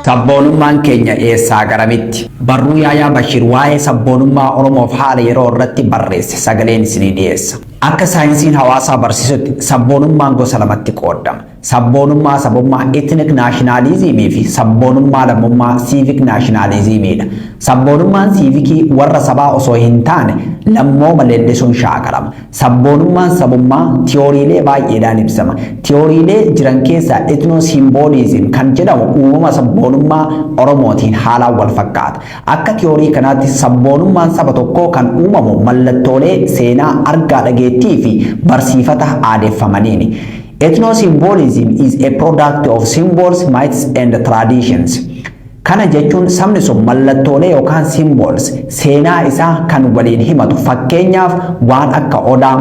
Sabboonummaan keenya eessaa garamitti? Barruu Yaayaa Bashiir waa'ee sabboonummaa Oromoof haala yeroo irratti barreesse sagaleen isinii dhiyeessa. Akka saayinsiin hawaasaa barsiisutti sabboonummaan gosa lamatti qooddama. Sabboonummaa sabummaa, ethnic nationalism, fi sabboonummaa lammummaa, civic nationalism, dha. Sabboonummaan siivikii warra sabaa osoo hin taane lammooma leellisuun shaakalama. Sabboonummaan sabummaa tiyooriilee baay'eedhaan ibsama. Tiyooriilee jiran keessaa ethno-symbolism kan jedhamu uumama sabboonummaa Oromootiin haalaan wal fakkaata. Akka tiyoorii kanaatti sabboonummaan saba tokkoo kan uumamu mallattoolee seenaa, argaa dhageettii fi barsiifata aadeffamaniini. Ethno-symbolism is a product of symbols, myths and traditions. Kana jechuun sabni sun mallattoolee yookaan symbols seenaa isaa kan waliin himatu, fakkeenyaaf waan akka odaa,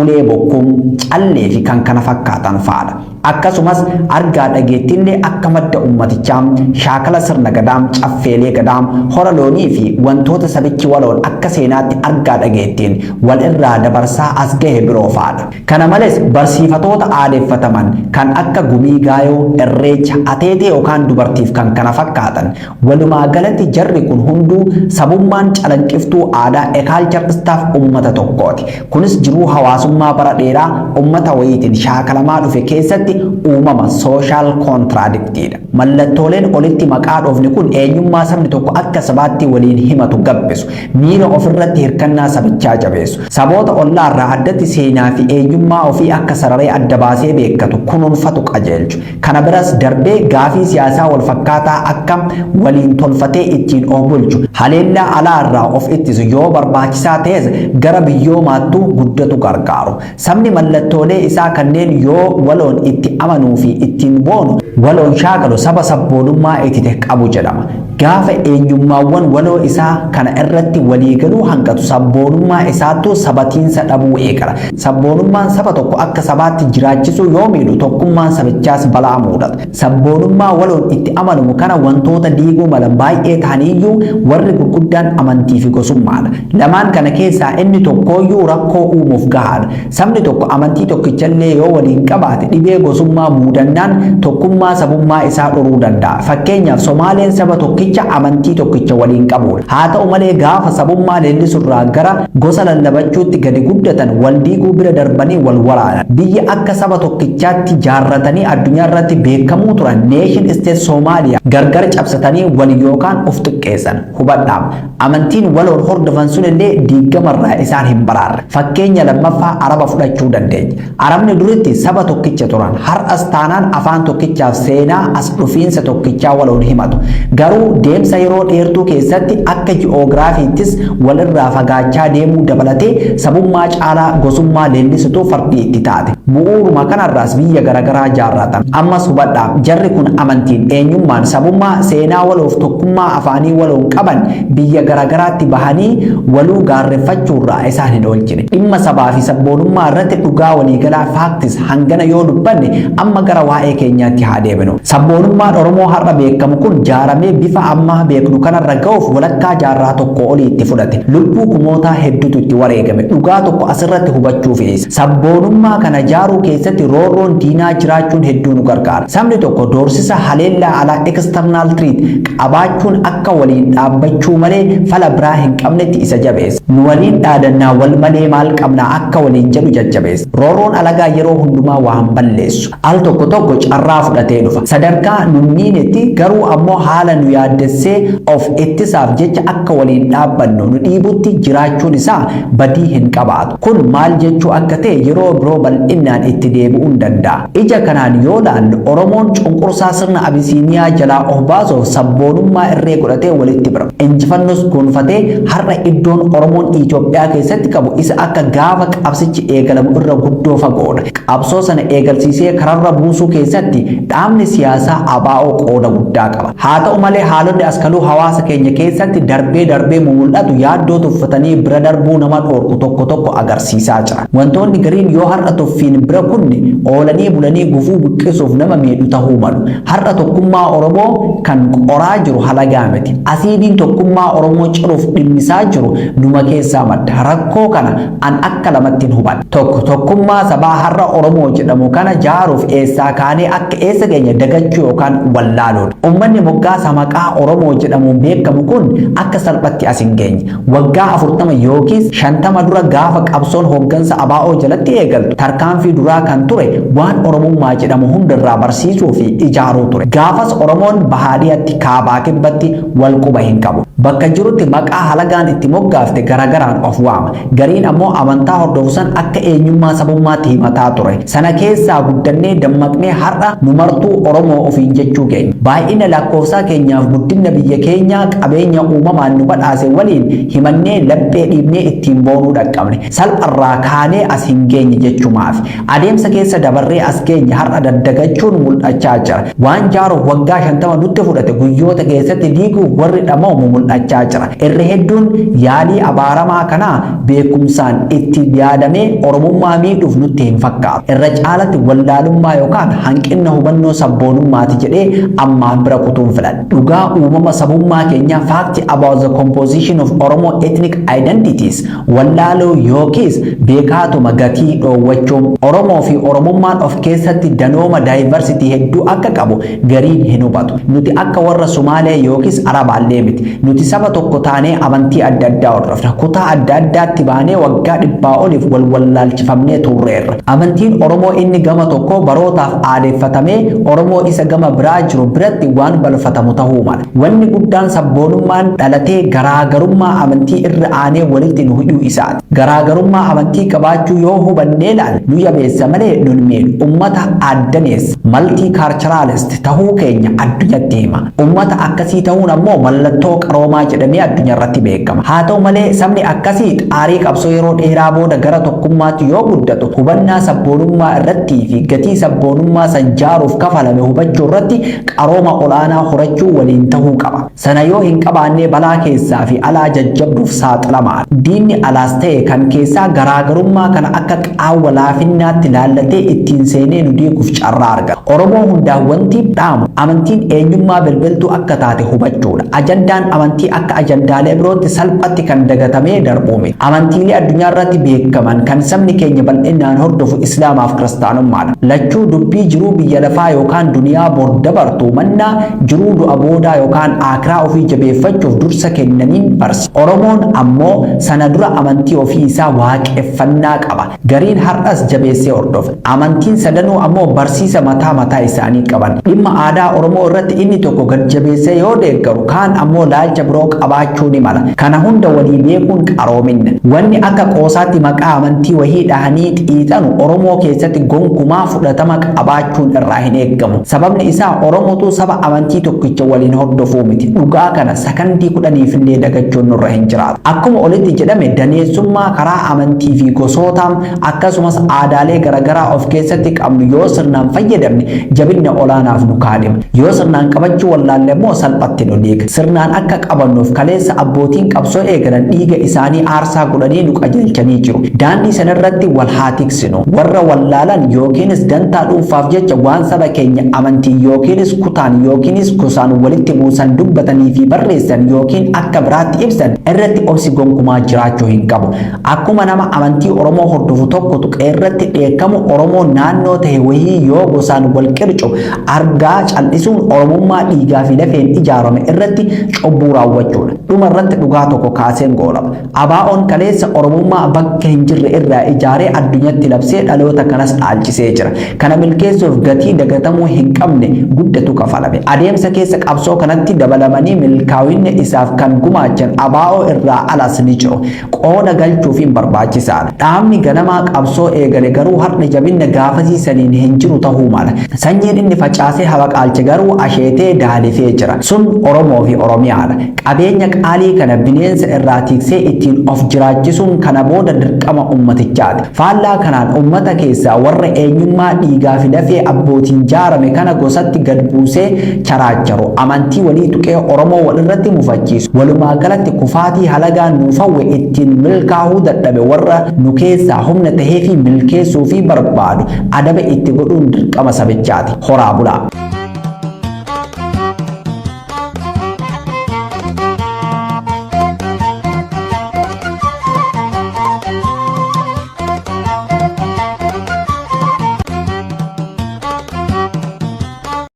ulee bokkuu, callee fi kan kana fakkaatan fa'aadha. Akkasumas argaa dhageettiillee akka madda ummatichaa, shaakala sirna gadaa, caffeelee gadaa, hora loonii fi wantoota sabichi waloon akka seenaatti argaa dhageettiin wal irraa dabarsaa as gahe biroo fa'aadha. Kana malees barsiifatoota aadeffataman kan akka gumii gaayoo, irreecha, ateetee yookaan dubartiif kan kana fakkaatan. Walumaa galatti jarri kun hunduu sabummaan calanqiftuu aadaa, a culture stuff, ummata tokkooti. Kunis jiruu hawaasummaa bara dheeraa ummata wayiitiin shaakalamaa dhufe keessatti uumama social contractiidha. Mallattooleen olitti maqaa dhoofne kun eenyummaa sabni tokko akka sabaatti waliin himatu gabbisu. Miira ofirratti hirkannaa sabichaa jabeessu. Saboota ollaarraa addatti seenaa fi eenyummaa ofii akka sararee adda baasee beekatu, kunuunfatu qajeelchu. Kana biras darbee gaafii siyaasaa wal fakkaataa akka waliin tolfatee ittiin of bulchu. Haleellaa alaarraa of ittisu, yoo barbaachisaa ta'es gara biyyoomaattuu guddatu gargaaru. Sabni mallattoolee isaa kanneen yoo waloon itti amanuu fi ittiin boonu waloon shaakalu saba sabboonummaa itite qabu jedhama. Gaafa eenyummaawwan waloo isaa kana irratti waliigaluu hanqatu sabboonummaa isaattuu sabatiinsa dhabuu eegala. Sabboonummaan saba tokko akka sabaatti jiraachisuu yoo miidhu tokkummaan sabichaas balaa mudata. Sabboonummaa waloon itti amanamu kana wantoota diiguu malan baay'ee ta'aniyyuu warri gurguddaan amantii fi gosummaadha. Lamaan kana keessaa inni tokkooyyuu rakkoo uumuuf gahaadha. Sabni tokko amantii tokkichallee yoo waliin qabaate dhibee gosummaa muudannaan tokkummaa sabummaa isaa dhoruu danda'a. Fakkeenyaaf, Somaaleen saba tokkicha amantii tokkicha waliin qabudha. Haa ta'u malee gaafa sabummaa leellisurraa gara gosa lallabachuutti gadi guddatan wal diiguu bira darbanii wal waraanan. Biyya akka saba tokkichaatti jaarratanii addunyaa irratti beekamuu turan, nation state Somaaliyaa, gargar cabsatanii wal yookaan of xiqqeessan. Hubadhaa, amantiin waloon hordofan sunillee diigamarraa isaan hin baraarre. Fakkeenya lammaffaa Araba fudhachuu dandeenya. Arabni duritti saba tokkicha turan. Har'as taanaan afaan tokkichaaf seenaa as dhufiinsa tokkichaa waloon himatu. Garuu deemsa yeroo dheertuu keessatti akka ji'oogiraafiittis walirraa fagaachaa deemuu dabalatee sabummaa caalaa gosummaa leellisituu fardii itti taate. Bu'uuruma kanarraas biyya garaagaraa jaarratan. Ammas hubadhaa, jarri kun amantiin, eenyummaan, sabummaa, seenaa waloof tokkummaa afaanii waloon qaban biyya garaagaraatti bahanii waluu gaarreeffachuurraa isaan hin oolchine. Dhimma sabaa fi sabboonummaa irratti dhugaa waliigalaa, facts, hangana yoo dubbanne amma gara waa'ee keenyaatti haa deebinu. Sabboonummaan Oromoo har'a beekamu kun jaaramee bifa ammaa beeknu kanarra ga'uuf walakkaa jaarraa tokko olii itti fudhate. Lubbuu kumootaa hedduutu itti wareegame. Dhugaa tokko asirratti hubachuu fe'isa. Sabboonummaa kana jaaruu keessatti roorroon diinaa jiraachuun hedduu nu gargaara. Sabni tokko doorsisa haleellaa alaa, external threat, qabaachuun akka waliin dhaabbachuu malee fala biraa hin qabnetti isa jabeessa. Nu waliin dhaadannaa, wal malee maal qabnaa akka waliin jedhu jajjabeessa. Roorroon alagaa yeroo hundumaa waan balleessu. Al tokko tokko carraa fudhatee dhufa. Sadarkaa nu miinetti garuu ammoo haala nu yaaddessee of ittisaaf jecha akka waliin dhaabbannu nu dhiibutti jiraachuun isaa badii hin qabaatu. Kun maal jechuu akka ta'e yeroo biroo bal'inaan itti deebi'uun danda'a. Ija kanaan yoo laallu Oromoon cunqursaa sirna Abisiiniyaa jalaa of baasuuf sabboonummaa irree godhatee walitti bira. Injifannoos gonfatee har'a iddoon Oromoon Itoophiyaa keessatti qabu isa akka gaafa qabsichi eegalamu irra guddoo fagoodha. Qabsoo sana eegalsiisee kararra buusuu keessatti dhaabni siyaasaa ABO qooda guddaa qaba. Haa ta'u malee haalli Haalonni askaluu hawaasa keenya keessatti darbee darbee mumul'atu yaaddoo tuffatanii bira darbuu nama dhoorku tokko tokko agarsiisaa jira. Wantoonni gariin yoo har'a tuffiin bira kunne oolanii bulanii gufuu buqqisuuf nama miidhu tahuu malu. Har'a tokkummaa Oromoo kan qoraa jiru halagaa miti. Asiidiin tokkummaa Oromoo ciruuf dhimmisaa jiru numa keessaa madda. Rakkoo kana an akka lamattin hubadha. Tokko, tokkummaa sabaa har'a Oromoo jedhamu kana jaaruuf eessaa kaanee akka eessa geenye dagachuu yookaan wallaaluudha. Ummanni moggaasa maqaa Oromoo jedhamuun beekamu kun akka salphatti as hin geenye. Waggaa 40 yookiis 50 dura gaafa qabsoon hooggansa ABO jalatti eegaltu tarkaanfii duraa kan ture waan Oromummaa jedhamu hundarraa barsiisuu fi ijaaruu ture. Gaafas Oromoon bahaa dhiyatti, kaabaa kibbatti wal quba hin qabu. Bakka jirutti maqaa halagaan itti moggaafte garagaraan of waama. Gariin ammoo amantaa hordofu san akka eenyummaa sabummaatti himataa ture. Sana keessaa guddannee dammaqnee har'a nu martuu Oromoo ofiin jechuu geenye. Baay'ina lakkoofsaa keenyaaf guddinna biyya keenyaa qabeenya uumamaan nu badhaase waliin himannee laphee dhiibnee ittiin boonuu dhaqqabne. Salpharraa kaanee as hin geenye jechumaafi. Adeemsa keessa dabarree as geenye har'a daddagachuun mul'achaa jira. Waan jaaruuf waggaa 50 nutti fudhate guyyoota keessatti diiguuf warri dhama'u mumul'achaa jira. Irra hedduun yaalii abaaramaa kanaa beekumsaan itti yaadamee Oromummaa miidhuuf nutti hin fakkaatu. Irra caalatti wallaalummaa yookaan hanqinna hubannoo sabboonummaati jedhee ammaaf bira kutuun filadha. Dhugaa uumama sabummaa keenyaa, fact about the composition of Oromo ethnic identities, wallaaluu yookiis beekaatuma gatii dhoowwachuun Oromoo fi Oromummaan of keessatti danooma, diversity, hedduu akka qabu gariin hin hubatu. Nuti akka warra Sumaalee yookiis Arabaallee miti. Nuti saba tokko taanee amantii adda addaa hordofna. Kutaa adda addaatti baanee waggaa 100 oliif wal wallaalchifamnee turreerra. Amantiin Oromoo inni gama tokko barootaaf aadeeffatamee Oromoo isa gama biraa jiru biratti waan balfatamu tahuu mala. Wanni guddaan sabboonummaan dhalatee garaagarummaa amantii irra aanee walitti nu hidhuu isaati. Garaagarummaa amantii qabaachuu yoo hubannee ilaalle nu jabeessa malee nun miidhu. Ummata aaddaneessa, multiculturalist, tahuu keenya addunyatti hima. Ummata akkasii tahuun ammoo mallattoo qaroomaa jedhamee addunyaa irratti beekama. Haa ta'u malee, sabni akkasii xaarii qabsoo yeroo dheeraa booda gara tokkummaatti yoo guddatu hubannaa sabboonummaa irrattii fi gatii sabboonummaa san jaaruuf kafalame hubachuu irratti qarooma olaanaa horachuu waliin tahuu qaba. Sana yoo hin qabaannee balaa keessaa fi alaa jajjabduuf saaxilamaadha. Diinni alaas ta'e kan keessaa garaagarummaa kana akka qaawwa laafinnaatti laallatee ittiin seenee nu diiguuf carraa argata. Oromoo hundaaf wanti dhaamu amantiin eenyummaa belbeltuu akka taate hubachuudha. Ajandaan amantii akka ajandaalee birootti salphatti kan dagatamee darbuu miti. Amantiilee addunyaa irratti beekaman kan sabni keenya bal'inaan hordofu Islaamaaf Kiristaanummaadha. Lachuu dubbii jiruu biyya lafaa yookaan duniyaa bor dabartu mannaa jiruu du'a boodaa yookaan aakiraa ofii jabeeffachuuf dursa kennaniin barsi. Oromoon ammoo sana dura amantii ofii isaa waaqeffannaa qaba. Gariin har'as jabeessee hordofa. Amantiin sadanuu ammoo barsiisa mataa mataa isaanii qaban. Dhimma aadaa Oromoo irratti inni tokko gad jabeessee yoo deeggaru kaan ammoo laalcha biroo qabaachuu ni mala. Kana hunda walii beekuun qaroominna. Wanni akka qoosaatti maqaa amantii wahii dhahanii xiixanu Oromoo keessatti gonkumaa fudhatama qabaachuun irraa hin eeggamu. Sababni isaa Oromootu saba amantii tokkicha waliin hordofuu miti. Dhugaa kana sakandii 10f illee dagachuun nurra hin jiraatu. Akkuma olitti jedhame, daneessummaa karaa amantii fi gosootaa akkasumas aadaalee garaagaraa of keessatti qabnu yoo sirnaan fayyadamne jabinna olaanaaf nu kaadhima. Yoo sirnaan qabachuu wallaalle immoo salphatti nu diiga. Sirnaan akka qabannuuf kaleessa abbootiin qabsoo eegalan dhiiga isaanii aarsaa godhanii nu qajeelchanii jiru. Daandii sanarratti wal haa tiksinu. Warra wallaalan yookiinis dantaa dhuunfaaf jecha waan saba keenya amantii yookiinis kutaan yookiinis gosaan walitti buusan dubbatanii fi barreessan yookiin akka biraatti ibsan irratti obsi gonkumaa jiraachuu hin qabu. Akkuma nama amantii Oromoo hordofu tokko tuqee irratti dheekkamu, Oromoo naannoo ta'e wayii yoo gosaan wal qircu argaa cal'isuun Oromummaa dhiigaa fi lafeen ijaarame irratti cubbuu raawwachuudha. Dhuma irratti dhugaa tokko kaaseen goolaba. ABO'n kaleessa Oromummaa bakka hin jirre irraa ijaaree addunyatti labsee dhaloota kanas dhaalchisee jira. Kana milkeessuuf gatii dagatamuu hin qabne guddatu kafalame. Adeemsa keessa qabsoo kanatti dabalamanii milkaa'inna isaaf kan gumaachan ABO irraa alas ni jiru. Qooda galchuufiin barbaachisaadha. Dhaabni ganamaa qabsoo eegale garuu har'a jabinna gaafasii saniin hin jiru tahuu mala. Sanyiin inni facaasee habaqaalche garuu asheetee daalifee jira. Sun Oromoo fi Oromiyaadha. Qabeenya qaalii kana bineensa irraa tiksee ittiin of jiraachisuun kana booda dirqama ummatichaati. Faallaa kanaan ummata keessaa warra eenyummaa dhiigaa fi lafee abbootiin jaarame kana gosatti gad buusee charaacharu, amantii walii tuqee Oromoo walirratti mufachiisu, walumaa galatti kufaatii halagaan nuuf hawwe ittiin milkaahuu dadhabe warra nu keessaa humna taheefii milkeessuufii barbaadu adaba itti godhuun dirqama sabichaati. Horaa bulaa!